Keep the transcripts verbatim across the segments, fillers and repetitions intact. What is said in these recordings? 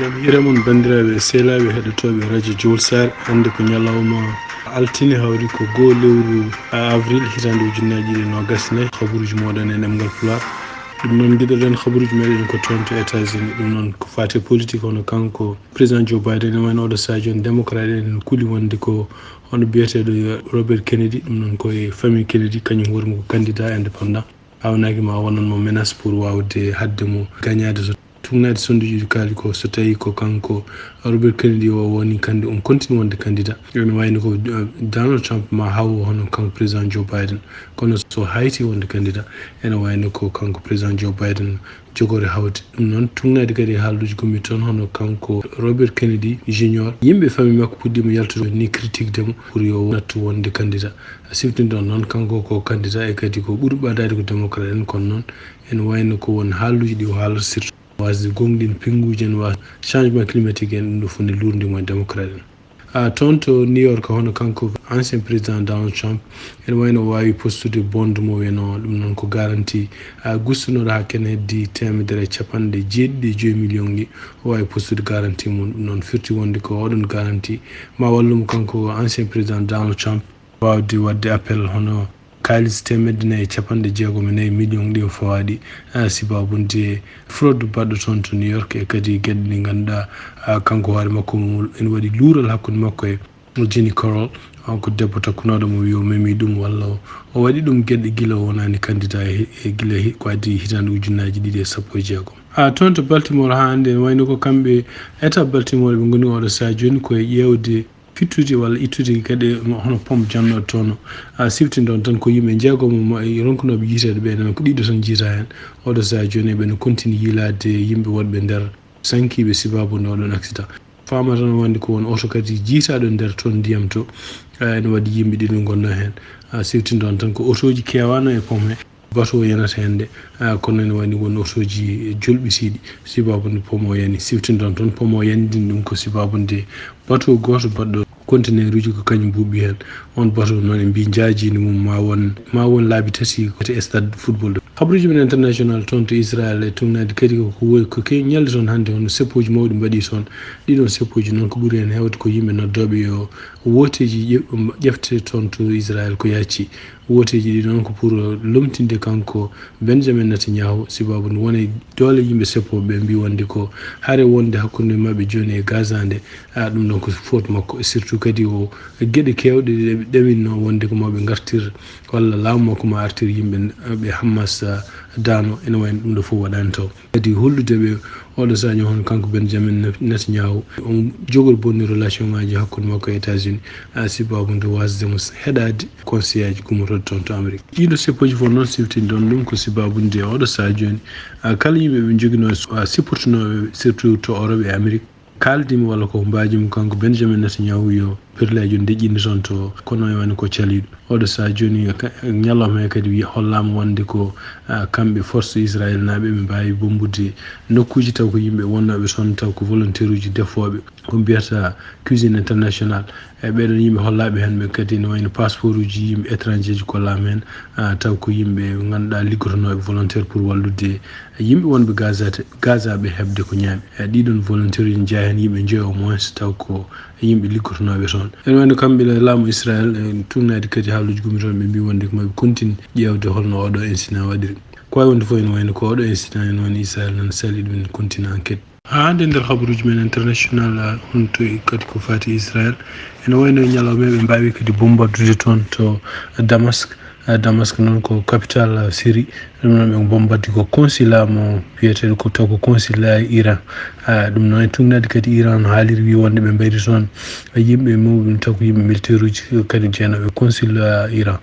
Hiire mon banndiraaɓe e sehlaaɓe heɗotooɓe radio Jowol Saare, hannde ko ñalawma altine, hawri ko goo lewru avril hitaande ujunnaaji ɗiɗi e noogas e nayi. Habaruuji mooɗon en ɗemngal Pulaar. Ɗum noon, ngiɗoɗen habaruuji meɗen ko toon to États-Unis. Ɗum noon ko faati e politique, hono kanko président Joe Biden, ene wayno oɗo sahaa jooni démocrate en ene kuli wonde ko hono biyeteeɗo Robert Kennedy, ɗum noon ko e famille Kennedy, kañum hoore mum ko candidat indépendant. Hawnaaki ma wonan mo menace pour waawde haɗde mo gañaade. So tugnaade sonduuji ɗi kaali ko, so tawi ko kanko Robert Kennedy o woni kandi-, on continue wonde candidat, ene wayno ko, eh, Donald Trump ma haw hono kanko président Joe Biden. Kono so hayti wonde candidat, ene wayno ko kanko président Joe Biden jogori hawde. Ɗum noon, tugnaade kadi e haalduuji gommi toon, hono kanko Robert Kennedy Junior, yimɓe famille makko puɗɗiima yaltude ni, critiquede mo pour yo nattu wonde candidat. Siftinde on noon, kanko ko candidat e kadi ko ɓuri ɓadaade ko démocrate en, kono noon ene wayno ko won haalduuji ɗi o haalata, surtout wasde goongɗin pinnguuji en, wa changement climatique en, ɗum ɗo fof nde luurndi mo e démocrate en. A, toon to New York, hono kanko ancien président Donald Trump, ene wayno o waawi postude bond mo wiyano ɗum noon ko garantie, a, gustunooɗo haa kene heddi teemedere e capanɗe jeeɗiɗi e joyi million ɗi, o waawi postude garantie mum. Ɗum noon firti wonde ko oɗon garantie ma wallu mo kanko ancien président Donald Trump waawde waɗde appel hono kaalis teemedde nayi e capanɗe jeegom e nayi million ɗi o fawaaɗi, a, sibaabude fraude baɗɗo toon to New York, e kadi geɗe ɗe ngannduɗaa, a, kanko hoore makko mo ene waɗi luural hakkunde makko e Ginny Carroll, on ko debbo takkunooɗo mo wiyo memi ɗum, walla o, o waɗi ɗum geɗe gila o wonaani candidat e, e gila he, ko addi hitaande ujunnaaji ɗiɗi e sappo e jeegom. A, toon to Baltimore haa hannde ene wayno ko kamɓe État Baltimore ɓe ngoni oɗo sahaa jooni ko e ƴeewde fittude walla ittude kadi hono pom jannooɗo toon. A, siftinde on tan ko yimɓe jeegom mo e ronkunooɓe yiiteede ɓe, enen ko ɗiɗo tan jiita heen. Oɗo sahaa jooni eɓe no continue yiilaade yimɓe wonɓe nder sankiiɓe sibaabu nde oɗon accident. Faama tan wonde ko won oto kadi jiitaaɗo nder toon ndiyam to, a, ene waɗi yimɓe ɗiɗo ngonnoo heen. A, siftinde on tan ko otooji keewaano e pom he. Bateau o yanata heen de, a, kono ene wayno won otooji jolɓitiiɗi, sibaabu nde pom o yani. Siftinde on toon, pom o yani ɗin, ɗum ko sibaabu nde bateau gooto baɗɗo conteneuruuji ko kañum buuɓi heen. On bateau noon, ɓe mbii njaajiindi mum ma won, ma won laabi tati ko to stade football ɗo. Habaruuji men international toon to Israel e tugnaade kadi ko, ko woy, ko ke ñalɗi toon hannde, hono seppooji mawɗi mbaɗi toon. Ɗiɗon seppooji noon ko ɓuri heen heewde ko yimɓe noddooɓe yo wooteeji ƴe-, ƴefte toon to Israel ko yaaccii. Wooteeji ɗi noon ko pour lomtinde kanko Benjamin Netanyahu, sibaabu nde woni doole yimɓe seppooɓe ɓe mbii wonde ko hare wonde hakkunde maɓɓe jooni e Gaza nde, a, ɗum ɗon ko faute makko. Surtout kadi o geɗe keewɗe ɗe ɓe ɗaminno wonde ko maɓe ngartir walla laamu makko ma artir yimɓe ɓe Hamas, a, daano, ene wayno ɗum ɗo fof waɗaani taw. Kadi hollude ɓe oɗo sahaa jooni hono kanko Benjamin Net-, Netanyahu, on jogori bonni relation ngaji hakkunde makko e États-Unis, a, sibaabu nde wasde mo heɗaade conseil aji gummotooɗo toon to Amérique. Ɗiɗo seppooji fof noon siftinde on ɗum ko sibaabu nde oɗo sahaa jooni, a, kala yimɓe ɓe joginoo, a, supportunooɓe surtout to Europe e Amérique, kaaldiima walla ko mbaajii mo kanko Benjamin Netanyahu yo pirleejo deƴƴindo toon to, kono e woni ko caliiɗo. Oɗo sahaa jooni ka-, ñalawma he kadi wi-, hollaama wonde ko, a, kamɓe force israelnaaɓe ɓe mbaawi bombudde nokkuuji taw ko yimɓe wonnooɓe toon taw ko volontaire uji defooɓe, ko mbiyata Cuisine International. E ɓeɗon yimɓe hollaaɓe heen ɓe kadi no wayno passeport uji yimɓe étranger ji kollaama heen, a, taw ko yimɓe ngannduɗaa liggotonooɓe volontaire pour wallude yimɓe wonɓe Gaza te-, Gaza ɓe heɓde ko ñaami. E ɗiɗon volontaire uji njeyaa heen yimɓe njoyo au moins taw ko yimɓe liggotonooɓe toon. Ene wayno kamɓe laamu Israel, e tugnaade kadi haaluuji gummi toon, ɓe mbii wonde ko maɓe continue ƴeewde holno oɗo incident waɗiri. Ko wawi wonde fof ene wayno ko oɗo incident ene woni Israel nan sali ɗum, ene continue enquête. Haa hannde nder habaruuji men international, a, on to kadi ko faati Israel. Ene wayno e ñalawma ɓe mbaawi kadi bombardede toon to Damas. A, Damas noon ko capital, a, Syrie. Ɗum noon ɓe bombardi ko consulat mo biyeteeɗo ko taw ko consulat Iran. A, ɗum noon e tugnaade kadi Iran no haaliri wi wonde ɓe mbayri toon, a, yimɓe muɗum taw ko yimɓe militaire uji kadi jeenooɓe consulat Iran.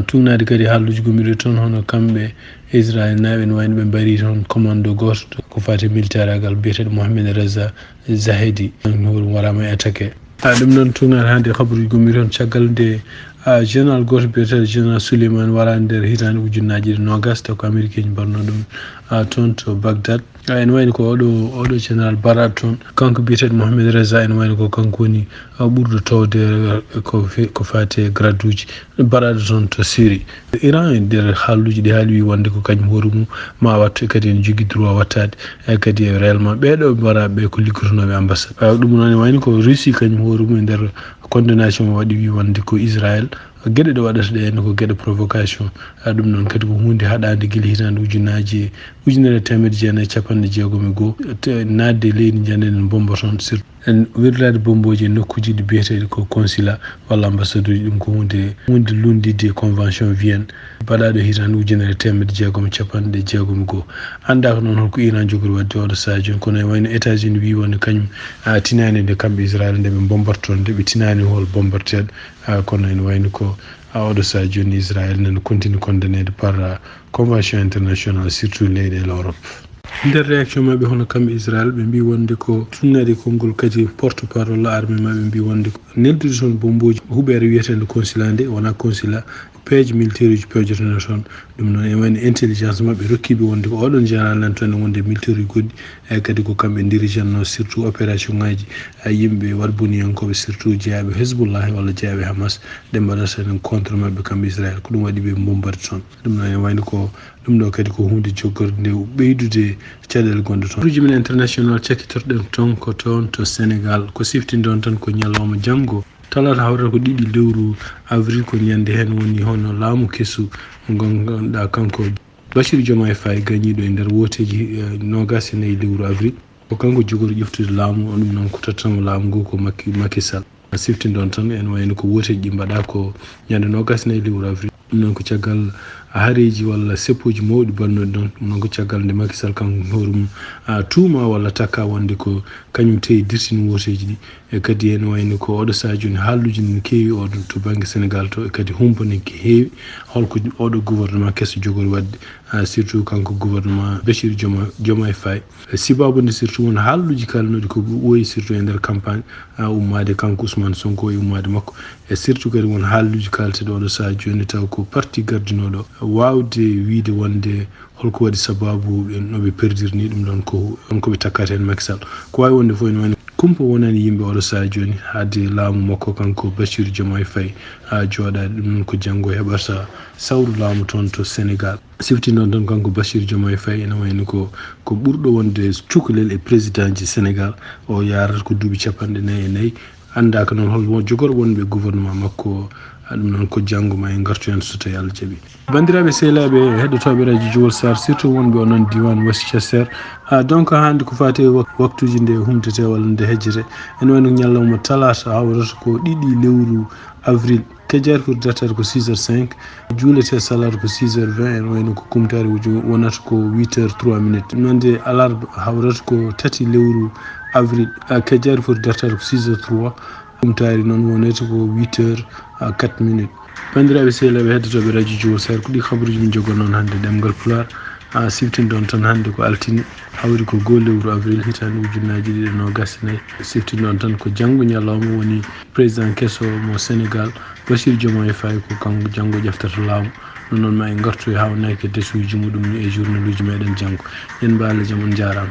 Tugnaade kadi haaluuji gommiiɗo toon hono kamɓe Israel naaɓe no wayno ɓe mbayri toon commando gooto ko faati militaire agal biyeteeɗo Mohamed Reza Zahedi, hoɗum waraama e attaqué. A, ɗum noon tugnaade hannde habaruuji gommiiɗi toon caggal nde, a, général gooto biyeteeɗo général Souleymane wara nder hitaande ujunnaaji ɗiɗi noogas, taw ko américain ji mbaɗno ɗum, a, toon to Bagdad. Ene wayno ko oɗo oɗo général baraɗo toon, kanko biyeteeɗo Mohamed Reza, ene wayno ko kanko woni ɓurɗo towde ko ko faati e gradeuji baraɗo toon to Syrie. Iran e nder haalluuji ɗi haali wi wonde ko kañum hoore mum ma wattu, e kadi ene jogii droit wattaade, e kadi e réellement ɓeeɗo mbaɗa ɓe ko liggotonooɓe ambassade. Ɗum noon ene wayno ko Russie kañum hoore mum e nder condamnation mo waɗi wi wonde ko Israël geɗe ɗe waɗata ɗe ene ko geɗe provocation. Ɗum noon kadi ko huunde haɗaande gila hitaande ujunnaji ujunere teemedde jeenayi e capanɗe jeegom e goo, naatde e leydi njanɗen en bomba toon, surtout en wirlaade bombooji e nokkuuji ɗi biyeteeɗi ko consulat walla ambassaduuji. Ɗum ko huunde huunde lunndidde e convention Vienne baɗaaɗo hitaande ujunere teemedde jeegom e capanɗe jeegom e goo. Anndaaka noon holko Iran jogori waɗde oɗo sahaa jooni, kono e wayno États-Unis wi wonde kañum tinaani nde kamɓe Israël nde ɓe bombartoon nde, ɓe tinaani hol bombarteeɗo. Kono ene wayno ko oɗo sahaa jooni Israël nana continue condamneede par convention internationale, surtout leyɗe Europe. Nder réaction maɓɓe hono kamɓe Israël, ɓe mbi wonde ko tunnade konngol kadi porte parole armée maɓɓe mbi wonde ko neldude toon bombooji huɓeere wiyeteende consulat nde wona consulat, peeje militaire uji peejotono toon. Ɗum noon e wayno intelligence maɓɓe rokkiiɓe wonde ko oɗon général nan toon e wonde militaire uji goɗɗi, e kadi ko kamɓe dirigeanno surtout opération ngaji, e yimɓe waɗboniyankooɓe surtout jeyaaɓe Hezbollah walla jeyaaɓe Hamas, ɗe mbaɗata en contre maɓɓe kamɓe Israël. Ko ɗum waɗi ɓe mbombari toon. Ɗum noon e wayno ko ɗum ɗo kadi ko huunde joggorde nde ɓeydude caɗeele gonɗe toon. Habaruuji men international cakkitorɗen toon ko toon to Sénégal, ko siftinde on tan ko ñalawma janngo talaata hawrata ko ɗiɗi lewru avril, ko ñande heen woni hono laamu kesu mo ngannduɗaa kanko Bassirou Diomaye Faye gañiiɗo e nder wooteeji noogaas e nayi lewru avril. Ko kanko jogori ƴeftude laamu o, ɗum noon ko tottamo laamu ngu ko Macky Macky Sall. Siftinde on tan ene wayno ko wooteeji ɗi mbaɗa ko ñande noogaas e nayi lewru avril. Ɗum noon ko caggal hareeji walla seppooji mawɗi mbaɗnooɗi ɗoon. Ɗum noon ko caggal nde Macky Sall kanko hoore mum tuuma walla takka wonde ko kañum tawi dirtini wooteeji ɗi. E kadi ene wayno ko oɗo sahaa jooni haalluuji ne keewi oɗo to bannge Sénégal to, e kadi humpani ne heewi holko oɗo gouvernement keso jogori waɗde, surtout kanko gouvernement Bassirou Diomaye Diomaye Faye. Sibaabu nde surtout won haalluuji kalnooɗi ko ɓooyi surtout e nder campagne ummaade kanko Ousmane Sonko e ummaade makko. E surtout kadi won haalluuji kalteeɗo oɗo sahaa jooni taw ko parti gardinooɗo waawde wiide wonde holko waɗi sababu ɓe no ɓe perdirni ɗum ɗoon ko ɗon ko ɓe takkata heen Macky Sall. Ko waawi wonde fof ene wayno kumpa wonani yimɓe oɗo sahaa jooni hade laamu makko kanko Bassirou Diomaye Faye haa jooɗaade. Ɗum noon ko janngo heɓata sawru laamu toon to Sénégal. Siftinde on tan kanko Bassirou Diomaye Faye ene wayno ko ko ɓurɗo wonde cukalel e président ji Sénégal. O yaarata ko duuɓi capanɗe nayi e nayi. Anndaaka noon hol jogor wonɓe gouvernement makko o. Ɗum noon ko janngo ma en ngartu heen so tawi Allah jaɓi. Banndiraaɓe sehilaaɓe heɗotooɓe radio Jowol Sar, surtout wonɓe onon diiwaan Wasica Sar, donc hannde ko faati e waktuuji nde humtete walla nde hejjete, ene wayno ñalawma talaata hawrata ko ɗiɗi lewru avril. Kejjaari foti dartade ko six heures cinq, juulete salaata ko six heures vingt, ene wayno ko kumtaari wonata ko huit heures trois minutes. Nande alarba hawrata ko tati lewru avril, kejjaari foti dartade ko six heures trois, kumtaari noon wonata ko huit heures quatre minutes. Banndiraaɓe sehilaaɓe heɗotooɓe radio Jowol Sar, ko ɗi habaruuji min njogonoo hannde ɗemngal Pulaar. Siftinde on tan hannde ko altine hawri ko goo lewru avril hitaande ujunnaji ɗiɗi e noogaas e nayi. Siftinde on tan ko janngo ñalawma woni président keso mo Sénégal Bassirou Diomaye Faye ko kanko janngo ƴeftata laamu. Ɗum noon ma en ngartu e haawnaaki e desuuji muɗum e journaluuji meɗen janngo. Yen mbaale jam, on njaaraama.